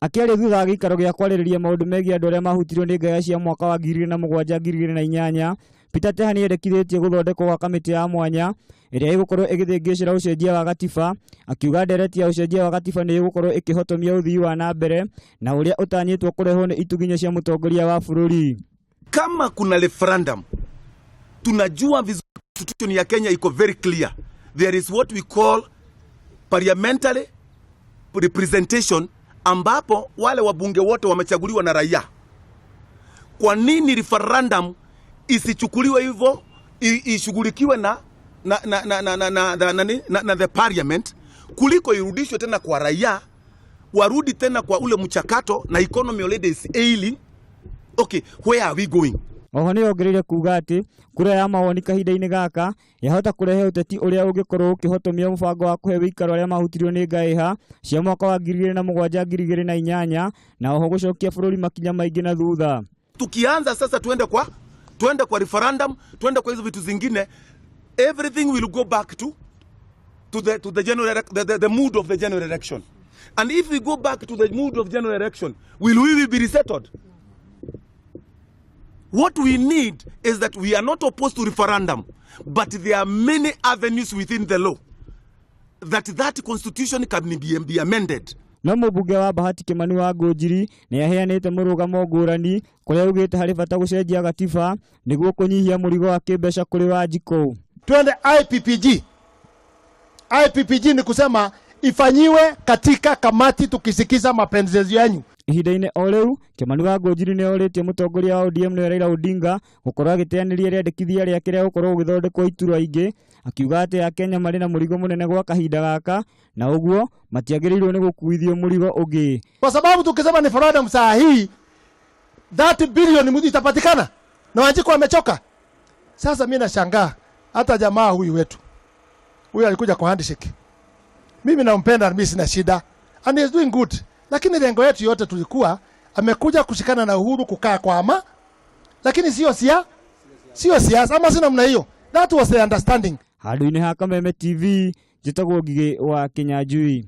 Akĩaria thutha wa gĩikaro gĩa kwarĩrĩria maũndũ megiĩ andũ arĩa mahutirio nĩ ngaya cia mwaka wa 2007 2008, Peter Teha nĩendekithĩtie gũthondekwo gwa kamĩtĩ ya mwanya ĩrĩa ĩgũkorwo ĩgĩthĩngĩcĩra ũcenjia wa gatiba, akiuga ndereti ya ũcenjia wa gatiba nĩ ĩgũkorwo ĩkĩhotomia ũthii wa na mbere na ũrĩa ũtanyĩtwo kũrehwo nĩ ituginya cia mũtongoria wa bũrũri. Kama kuna referendum, tunajua vizuri constitution ya Kenya iko very clear. There is what we call parliamentary representation, ambapo wale wabunge wote wamechaguliwa na raia. Kwa nini referendum isichukuliwe hivyo, ishughulikiwe na the parliament kuliko irudishwe tena kwa raia, warudi tena kwa ule mchakato na economy already is ailing? Okay, where are we going? Oho nĩ ongereire kuga atĩ kura ya mawoni kahinda-inĩ gaka yahota kũrehe ũteti ũrĩa ũngĩkorwo ũkĩhotomia mũbango wa kũhe wĩikaro arĩa mahutirio nĩ ngaĩha cia mwaka wa 2007 2008, na oho gũcokia bũrũri makinya maingĩ na thutha. Tukianza sasa tuende kwa referendum, tuende kwa hizo vitu zingine, everything will go back to the general elec- the mood of the general election. And if we go back to the mood of general election, will we be resettled? What we need is that we are not opposed to referendum, but there are many avenues within the law that constitution can be amended. No mũmbunge wa Bahati Kimani wa Ngũnjiri nĩ aheanĩte mũrũgamo ngũrani, kũrĩa augĩte harĩ bata gũcenjia gatiba nĩguo kũnyihia mũrigo wa kĩmbeca kũrĩ Wanjikũ. Twende IPPG. IPPG ni kusema ifanyiwe katika kamati tukisikiza mapendekezo yenu. Ihinda-inĩ o rĩu, Kimani wa Ngũnjiri nĩ orĩtie mũtongoria wa ODM nĩwe Raila Odinga gũkorwo agĩteanĩria rĩandĩkithia rĩake rĩa gũkorwo gũgĩthondekwo iturwa ingĩ, akiuga atĩ Akenya marĩ na mũrigo mũnene gwa kahinda gaka na ũguo matiagĩrĩirwo nĩ gũkuithio mũrigo ũngĩ. Kwa sababu tukisema ni referendum saa hii, 30 bilioni mtu itapatikana na Wanjiku amechoka. Sasa mimi nashangaa hata jamaa huyu wetu huyu alikuja kwa handshake. Mimi nampenda, mimi sina shida and he is doing good, lakini lengo yetu yote tulikuwa amekuja kushikana na Uhuru kukaa kwa ama, lakini sio siasa ama si namna hiyo. That was the understanding. Handũ-inĩ ha Kameme TV, njĩtagwo Ngigĩ wa Kĩnyanjui.